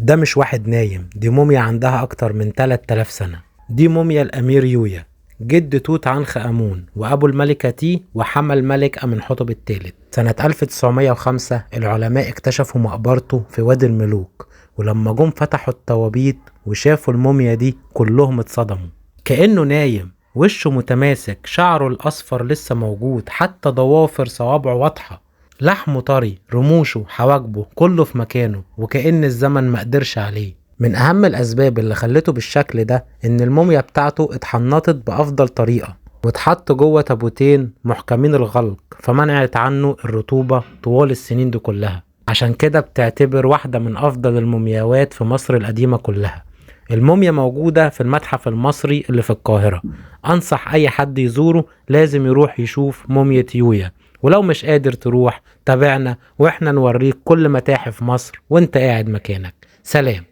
ده مش واحد نايم، دي موميا عندها أكتر من 3000 سنة. دي موميا الأمير يويا، جد توت عنخ آمون وأبو الملكة تي وحمى الملك أمنحتب الثالث. سنة 1905 العلماء اكتشفوا مقبرته في وادي الملوك، ولما جم فتحوا التوابيت وشافوا الموميا دي كلهم اتصدموا. كأنه نايم، وشه متماسك، شعره الأصفر لسه موجود، حتى ضوافر صوابعه واضحة، لحمه طري، رموشه، حواجبه، كله في مكانه، وكأن الزمن مقدرش عليه. من أهم الأسباب اللي خلته بالشكل ده إن الموميا بتاعته اتحنطت بأفضل طريقة، واتحط جوه تابوتين محكمين الغلق، فمنعت عنه الرطوبة طوال السنين دي كلها. عشان كده بتعتبر واحدة من أفضل المومياوات في مصر القديمة كلها. الموميا موجودة في المتحف المصري اللي في القاهرة. أنصح أي حد يزوره لازم يروح يشوف موميا يويا، ولو مش قادر تروح تابعنا وإحنا نوريك كل متاحف مصر وإنت قاعد مكانك. سلام.